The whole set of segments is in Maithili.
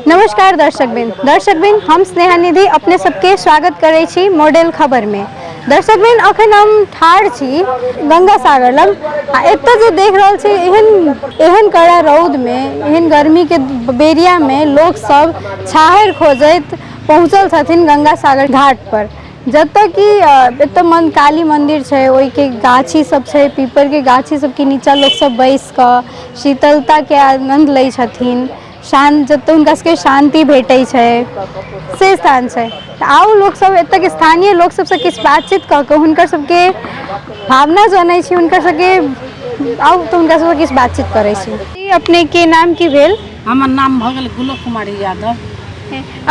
नमस्कार दर्शकबिन। दर्शकबिन, हम स्नेहा निधि अपने सबके स्वागत करै छी मॉडल खबर में। दर्शकबिन, अखन हम ठाढ़ छी गंगा सागर लग आ एतऽ जे देख रहल छी एहन एहन कड़ा रौद में, एहन गर्मी के बेरिया में लोक सब छाहरि खोजैत पहुँचल छथिन गंगा सागर घाट पर, जतऽ कि एतऽ मन काली मंदिर छै, ओहिके गाछी सब छै, पीपर के गाछी सबके नीचा लोक सब बैस कऽ शीतलता के आनंद लै छथिन। शान्त जतऽ हुनका सबके शान्ति भेटै छै से स्थान छै। तऽ आउ लोकसब एतऽके स्थानीय लोक सबसँ किछु बातचीत कऽ कऽ हुनकर सबके भावना जनै छी, हुनकर सबके आउ तऽ हुनका सबसँ किछु बातचीत करै छी। अपनेके नाम की भेल? हमर नाम भऽ गेल गुलो कुमारी यादव।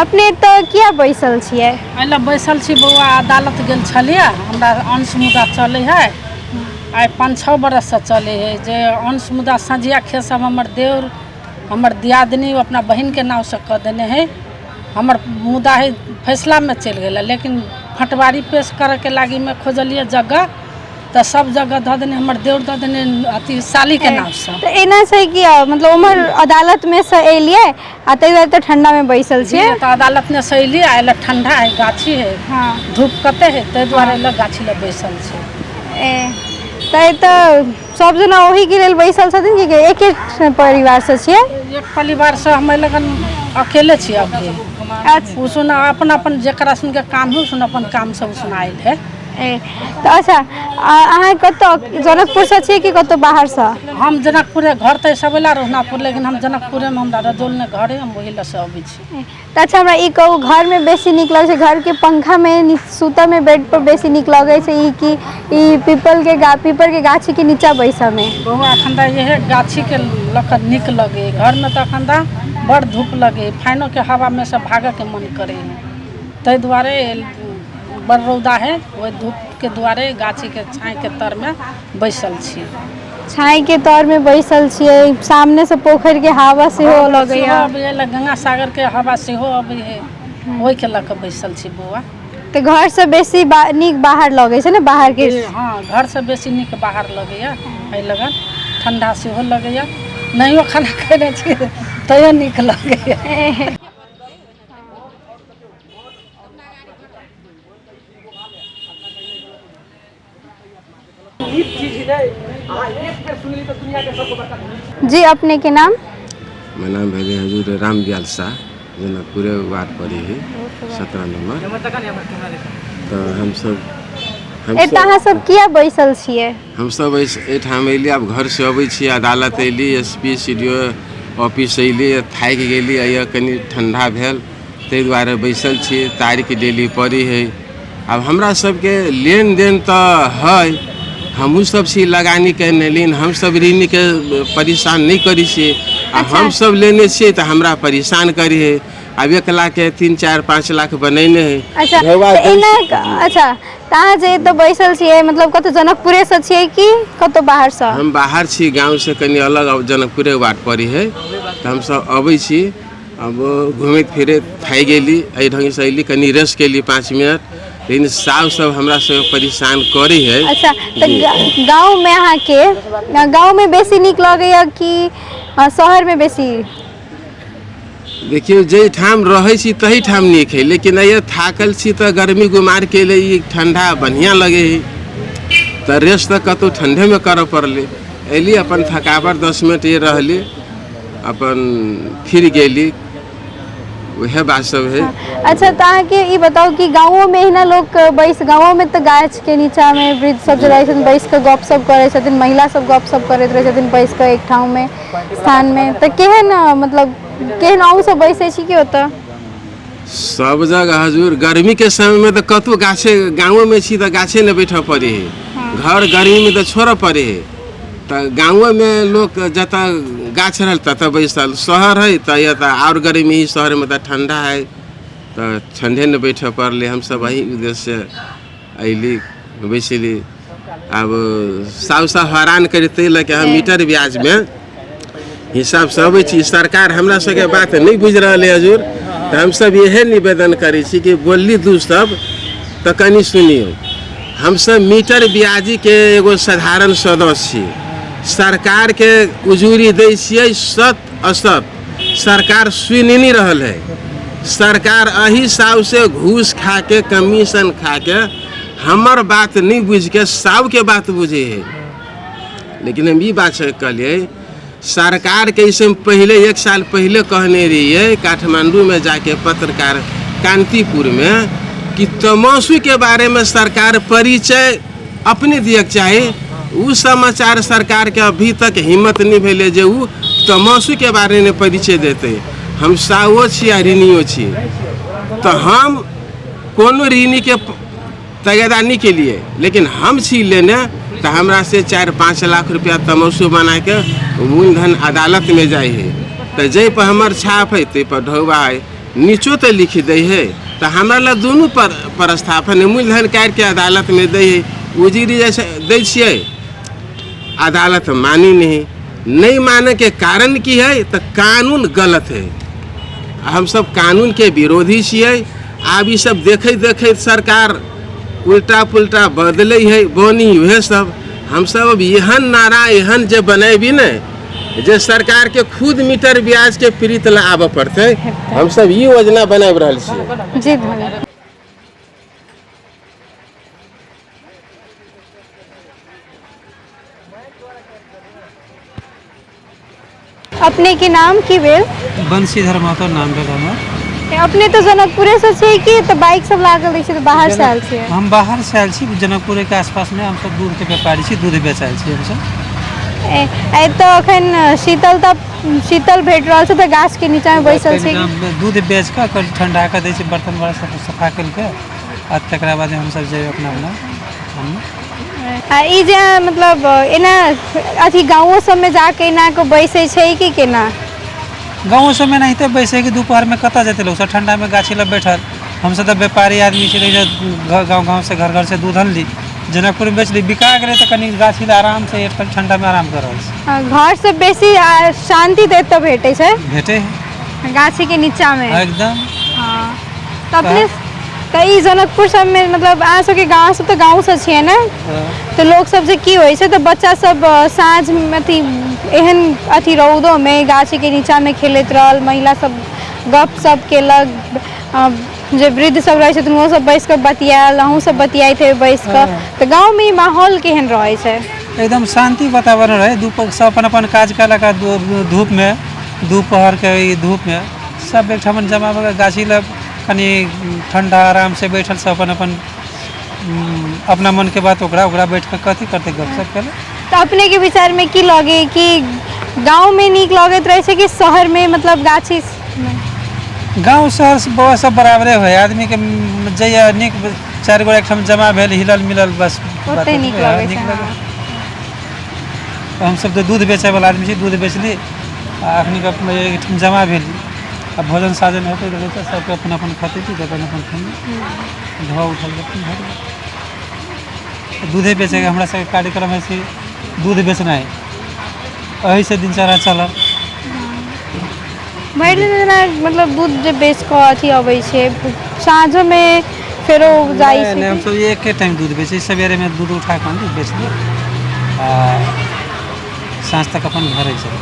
अपने एतऽ किया बैसल छियै? एहि लए बैसल छी बौआ, अदालत गेल छलियै, हमरा अंश मुदा चलै है, आइ 5-6 बरससँ चलै है जे अंश मुदा सँझिया खेत सब हमर देउर हमर दियादनी ओ अपना बहिनके नामसँ कऽ देने है। हमर मुदा है फैसलामे चलि गेलै, लेकिन फटवारी पेश करैके लागिमे खोजलियै जगह तऽ सब जगह धऽ देने हमर देउर धऽ देने अथी सालीके नामसँ। तऽ एना छै कि मतलब उम्हर अदालतमे सँ एलियै आ ताहि दुआरे तऽ ठण्डामे बैसल छियै? तऽ अदालतमे सँ एलियै, आयल ठण्डा है, गाछी है, धूप कते है, ताहि दुआरे लग गाछी लग बैसल छै। ए तऽ एतऽ सब जना ओहीके लेल बैसल छथिन कि एके परिवारसँ छियै? एक परिवारसँ हम लगन अकेले छियै अभी। अच्छा। ओ सुन अपन अपन जकरा सुनके काम है, सुन अपन काम सब सुनायल है। ए तऽ अच्छा, अहाँ कतऽ जनकपुरसँ छियै कि कतौ बाहरसँ? हम जनकपुरे, घर तऽ सबेला रघुनाथपुर, लेकिन हम जनकपुरेमे हमरा रजौलमे घर है, हम ओहि लए से अबै छी। तऽ अच्छा, हमरा ई कहू, घरमे बेसी नीक लगै छै घरके पंखामे सुतऽमे बेडपर बेसी नीक लगै छै ई कि ई पीपलके गा पीपरके गाछीके नीचाँ बैसऽमे? बौआ, एखन तऽ इएह गाछीके लऽ कऽ नीक लगै है। घरमे तऽ एखन तऽ बड़ धूप लगै है, फैनोके हवामे से भागऽके मन करै है, ताहि दुआरे बड़ रौदा है, ओहि धूपके दुआरे गाछीके छाँहके तरमे बैसल छी। छाँहके तरमे बैसल छियै, सामनेसँ पोखरिके हवा सेहो लगैए। सेहो अबैए, गंगा सागरके हवा सेहो अबै है, ओहिके लऽ कऽ बैसल छी बौआ। तऽ घरसँ बेसी नीक बाहर लगै छै ने बाहरके? हँ, घरसँ बेसी नीक बाहर लगैए। एहि लगन ठण्डा सेहो लगैए, नहियो खाना खेने छी तैयो नीक लगैए। जी, अपने के नाम? मेरा नाम भेलै हजूर रामदयाल शाह, जनकपुरे वार्ड पड़े है 17 नंबर। तऽ हमसब एतऽ अहाँ सब किया बैसल छियै? हमसब एहिठाम अयली, आब घरसँ अबै छी, अदालत अयली, S P C D O office अयली, थाकि गेली, एहिमे कनि ठण्डा भेल ताहि दुआरे बैसल छी। तारीख डेली पड़ै हइ। आब हमरा सबके लेनदेन तऽ हइ, हमहूँ सब छी लगानी केने, लेकिन हमसब ऋणीके परेशान नहि करै छियै आ हमसब लेने छियै तऽ हमरा परेशान करै हइ। आब 1 लाखके 3 4 5 लाख बनेने हइ। अच्छा, तऽ एना अच्छा, तऽ अहाँ जे एतऽ बैसल छियै, मतलब कतौ जनकपुरेसँ छियै कि कतौ बाहरसँ? हम बाहर छी, गाँवसँ कनि अलग, अब जनकपुरे वार्ड पड़ै हइ, तऽ हमसब अबै छी। अब घुमैत फिरैत थाकि गेली, एहि ढङ्गसँ अयली, कनि रेस्ट केली 5 मिनट, लेकिन साउ सब हमरा सबके परेशान करै है। अच्छा, तऽ गाँवमे अहाँके गाँवमे बेसी नीक लगैए कि शहरमे बेसी? देखियौ, जाहिठाम रहै छी तहीठाम नीक है, लेकिन अइए थाकल छी तऽ गर्मी गुमारके लिए ई ठण्डा बढ़िआँ लगै है, तऽ रेस्ट तऽ कतहु ठण्डेमे करऽ पड़लै। अयली, अपन थकावट 10 मिनट ये रहली, अपन फिर गेली, उएह बात सब है। अच्छा, तऽ अहाँके ई बताउ कि गाँवोमे एहिना लोक बैस, गाँवोमे तऽ गाछके नीचाँमे वृद्ध सब जे रहै छथिन बैस कऽ गपशप करै छथिन, महिला सब गपशप करैत रहै छथिन बैस कऽ एक ठाममे स्थानमे, तऽ केहन मतलब केहन अहूँ सब बैसै छी कि ओतऽ? सब जगह हजूर गर्मीके समयमे तऽ कतहु गाछे, गाँवोमे छी तऽ गाछे ने बैठऽ पड़ै है, घर गर्मीमे तऽ छोड़ऽ पड़ै है, तऽ गाँवोमे लोक जतऽ गाछ रहल ततऽ बैसल। शहर है तऽ यऽ तऽ आओर गर्मी, शहरमे तऽ ठण्डा है, तऽ ठण्डे ने बैठऽ पड़लै। हमसब एहि उद्देश्यसँ अयली, बैसली। आब साउ साउ हरान करिते लऽ के हम मीटर ब्याजमे हिसाबसँ अबै छी। सरकार हमरा सबके बात नहि बुझि रहल है हजूर, तऽ हमसब इएह निवेदन करै छी कि बोलली दू सब तऽ कनि सुनियौ। हमसब मीटर ब्याजीके एगो साधारण सदस्य छी, सरकारके उजूरी दै छियै सत असत, सरकार सुनि नहीं रहल है। सरकार अही साव से घूस खा के कमीशन खा के हमर बात नहीं बुझ के साव के बात बुझे है। लेकिन हम ई बात से कहलिए सरकार के ऐसे पहले 1 साल पहले कहने रहिए काठमांडू में जाके पत्रकार कांतिपुर में कि तमाशु के बारे में सरकार परिचय अपने दिए चाहे। उ समाचार सरकार के अभी तक हिम्मत नहीं भेले जे उ तमाशु के बारे में परिचय देते। हम साओ छी आ ऋणियो छी, तो हम कोनो ऋणी के तगेदा नहीं के लिए, लेकिन हम छी लेने तो हमरा से 4-5 लाख रुपया तमाशु बना के मूलधन अदालत में जाइ है, तो जै पर हमर छाप है तै पर ढौवा है, नीचो तो लिख दै है, तो हमरा ला दुनू पर प्रस्थापन है। मूलधन काटि के अदालत में दै है, उजीरी जैसे दै छियै, अदालत मानी नहीं। नहीं माने के कारण की है तो कानून गलत है। हम सब कानून के विरोधी छियै। आब ई सब देखैत देखैत सरकार उल्टा पुल्टा बदलै है बनी उहे सब। हम सब अब एहन नारा एहन जे बनेबी ने जे सरकार के खुद मीटर ब्याज के प्रीत ला आबऽ पड़तै। हम सब ई योजना बनाबि रहल छियै। जी धन्यवाद। अपने के नाम की भेल? बंशीधर महतो नाम भेल हमर। अपने तो जनकपुरे से छियै कि तऽ बाइक सब लागल रहै छै तऽ बाहर से आयल छियै? हम बाहर से आयल छी, जनकपुरे के आसपास में हमसब दूध के व्यापारी छी, दूध बेचायल छी हमसब। एतऽ अखन शीतल शीतल भेट रहल छै तऽ गाछ के नीचा में बैसल छी। दूध बेच कऽ कनि ठंडा कऽ दै छी, बर्तन बड़ा सब सफा करि कऽ आ तकरा बाद हमसब जेबै अपना अपना। आ ई जे मतलब एना अथी गाँवो सबमे जाके एना कऽ बैसै छै कि केना? गाँवो सबमे एनाहिते बैसै कि दोपहरमे कतऽ जेतै लोक सब, ठंडामे गाछी लग बैठल। हमसब तऽ व्यापारी आदमी छी, गाँव गाँव से घर घर से दूध अनली, जनकपुरमे बेचली, बिका गेलै तऽ कनि गाछी लग आराम से ठंडामे आराम कऽ रहल छी। घर से बेसी शान्ति तऽ एतऽ भेटै छै। भेटै है गाछी के नीचामे एकदम। हँ तऽ अपने तऽ ई जनकपुर सबमे मतलब अहाँ सबके गाँव सब तऽ गाँवसँ छियै ने, तऽ लोक सब जे की होइ छै तऽ बच्चा सब साँझ अथी एहन अथी रौदोमे गाछीके नीचामे खेलैत रहल, महिला सब गप सप केलक, जे वृद्ध सब रहै छथिन ओहो सब बैस कऽ बतियायल, अहूँ सब बतियाइत हेबै बैस कऽ। तऽ गाँवमे ई माहौल केहन रहै छै? एकदम शान्ति वातावरण रहै। दुपहर सब अपन अपन काज कयलक आ धूपमे दोपहरके ई धूपमे सब एकठाम जमा भऽ कऽ गाछी लग कनि ठंडा आराम से बैठल सब अपन अपन अपना मन के बात ओकरा ओकरा बैठ कऽ कथी करतै, गपशप केलक। तऽ अपने के विचार में की लगे कि गाँव में नीक लगैत रहै छै कि शहर में, मतलब गाछी? गाँव शहर बौआ सब बराबरे होइ, आदमी के जहिया नीक 4 गोटा एकठाम जमा भेल हिलल मिलल बस ओते नीक लगै छै। हमसब तऽ दूध बेचैवला आदमी छी, दूध बेचली आ अखनी एकठाम जमा भेली आ भोजन साजन होते रहै तऽ सबके अपन अपन खते पीते अपन अपन खेली, धोआ उठल अपन भऽ गेल। दूधे बेचैके हमरा सबके कार्यक्रम है से दूध बेचनाइ, एहिसँ दिनचर्या चलल। भरि दिन जेना मतलब दूध जे बेच कऽ अथी अबै छै साँझोमे फेरो जाइ छै? हमसब एके टाइम दूध बेचै, सवेरेमे दूध उठा कऽ आनली बेचली आ साँझ तक अपन घरे चलि।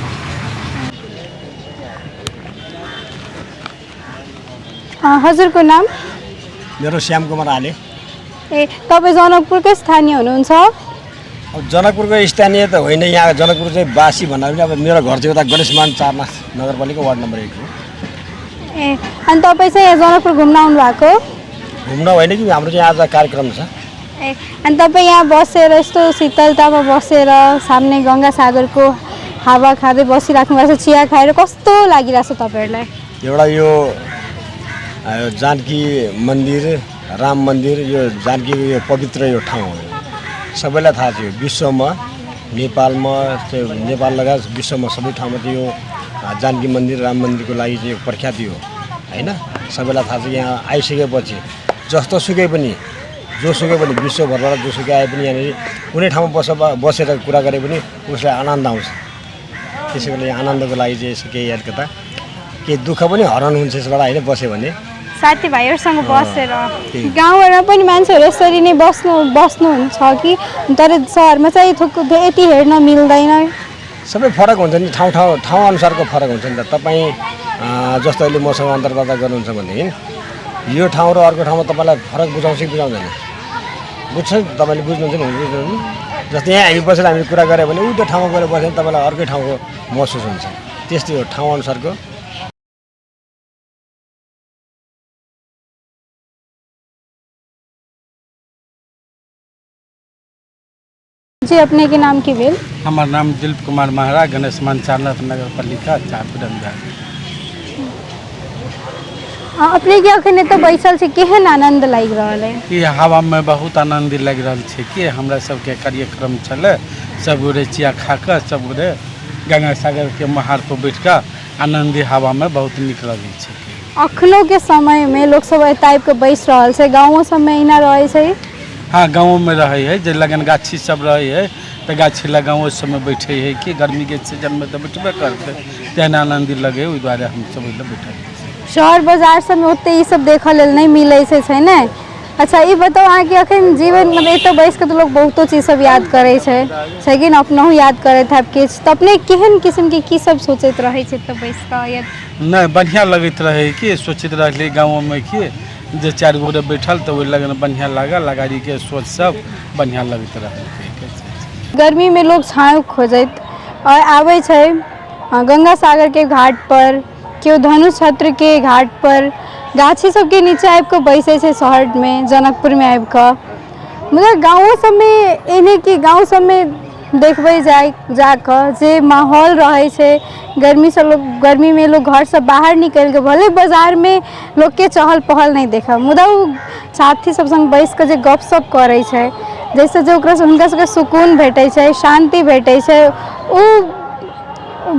हजुरको नाम? मेरो श्याम कुमार आले। ए तपाईँ जनकपुरकै स्थानीय हुनुहुन्छ? अब जनकपुरको स्थानीय त होइन, यहाँ जनकपुर चाहिँ बासी भन्दा पनि अब मेरो घर चाहिँ उता गणेशमान 4 नगरपालिका वार्ड नम्बर 1 हो। ए अनि तपाईँ चाहिँ यहाँ जनकपुर घुम्न आउनु भएको? घुम्न होइन कि हाम्रो चाहिँ आज कार्यक्रम छ। ए अनि तपाईँ यहाँ बसेर यस्तो शीतलतामा बसेर सामने गङ्गा सागरको हावा खाँदै बसिराख्नु भएको छ, चिया खाएर कस्तो लागिरहेको छ तपाईँहरूलाई? एउटा यो जानकी मन्दिर, राम मन्दिर, यो जानकी यो पवित्र यो ठाउँ हो, सबैलाई थाहा छ। यो विश्वमा नेपालमा चाहिँ नेपाल लगायत विश्वमा सबै ठाउँमा चाहिँ यो जानकी मन्दिर राम मन्दिरको लागि चाहिँ यो प्रख्यात यो होइन, सबैलाई थाहा छ। यहाँ आइसकेपछि जस्तो सुकै पनि जोसुकै पनि विश्वभरबाट जोसुकै आए पनि यहाँनिर कुनै ठाउँमा बसेर कुरा गरे पनि उसलाई आनन्द आउँछ। त्यसै कारण यहाँ आनन्दको लागि चाहिँ यसो केही अलिकता केही दुःख पनि हरण हुन्छ यसबाट होइन बस्यो भने। साथीभाइहरूसँग बसेर गाउँहरूमा पनि मान्छेहरू यसरी नै बस्नुहुन्छ कि, तर सहरमा चाहिँ थुक यति हेर्न मिल्दैन। सबै फरक हुन्छ नि, ठाउँ ठाउँ ठाउँ अनुसारको फरक हुन्छ नि त। तपाईँ जस्तो अहिले मसँग अन्तर्वार्ता गर्नुहुन्छ भनेदेखि यो ठाउँ र अर्को ठाउँमा तपाईँलाई फरक बुझाउँछ कि बुझाउँदैन? बुझ्छ नि, तपाईँले बुझ्नुहुन्छ नि, बुझ्नुहुन्छ नि। जस्तै यहाँ हामी बसेर हामीले कुरा गऱ्यो भने ऊ त्यो ठाउँमा गएर बस्यो भने तपाईँलाई अर्कै ठाउँको महसुस हुन्छ। त्यस्तै हो ठाउँ अनुसारको। जी, अपने के नाम की भेल? हमर नाम दिलीप कुमार महरा, गणेश मंचालक नगर पालिका चापडंगा। अपने के अखन एतऽ बैसल छी, केहन आनंद लागि रहल है? ई हवामे बहुत आनन्द लागि रहल छै कि हमरा सबके कार्यक्रम छलै, सब गोरे चिया खा कऽ सब गोरे गंगा सागरके महार पर बैठ कऽ आनन्दी हवामे बहुत नीक लगै छै। अखनो के समय में लोक सब एतऽ आबि कऽ बैस रहल छै, गाँवो सबमे एहिना रहै छै? हाँ, गाँवोमे रहै है, जे लगन गाछी सब रहै है तऽ गाछी लग गाँवो सबमे बैठे है कि गर्मीके सीजनमे तऽ बैठबे करतै, तेहन आनन्दी लगै, ओहि दुआरे हमसब ओहि लए बैठल छी। शहर बाजार सबमे ओते ई सब देखऽ लेल नहि मिलै छै, छै ने? अच्छा, ई बताउ अहाँके अखन जीवन मतलब एतऽ बैस कऽ तऽ लोक बहुतो चीज सब याद करै छै, छै कि ने? अपनहु याद करैत हैब किछु, तऽ अपने केहन किस्मके की सब सोचैत रहै छै एतऽ बैस कऽ या? नहि, बढ़िआँ लगैत रहै कि सोचैत रहली गाँवोमे कि जे चारि गोटे बैठल तऽ ओहि लगन बढ़िआँ लागल, अगाड़ीके सोच सब बढ़िआँ लगैत रहल। गर्मीमे लोक छाँव खोजैत आओर आबै छै गंगा सागरके घाट पर, केओ धनुष छत्रके घाट पर, गाछी सबके नीचे आबि कऽ बैसै छै शहरमे, जनकपुरमे आबि कऽ। मुदा गाँवो सबमे एहने कि गाँव सबमे देखबै जाय जाकऽ जे माहौल रहै छै, गर्मीसँ लोक गर्मीमे लोक घरसँ बाहर निकलि कऽ भले बाजारमे लोकके चहल पहल नहि देखब, मुदा ओ साथी सब सङ्ग बैस कऽ जे गपशप करै छै, जाहिसँ जे ओकरा हुनका सबके सुकून भेटै छै, शान्ति भेटै छै, ओ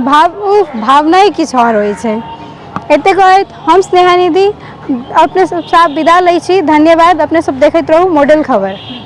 भाव ओ भावनाए किछु आओर होइ छै। एतेक कहैत हम स्नेहा निधि अपने सबसँ विदा लै छी। धन्यवाद। अपने सब देखैत रहू मॉडल खबर।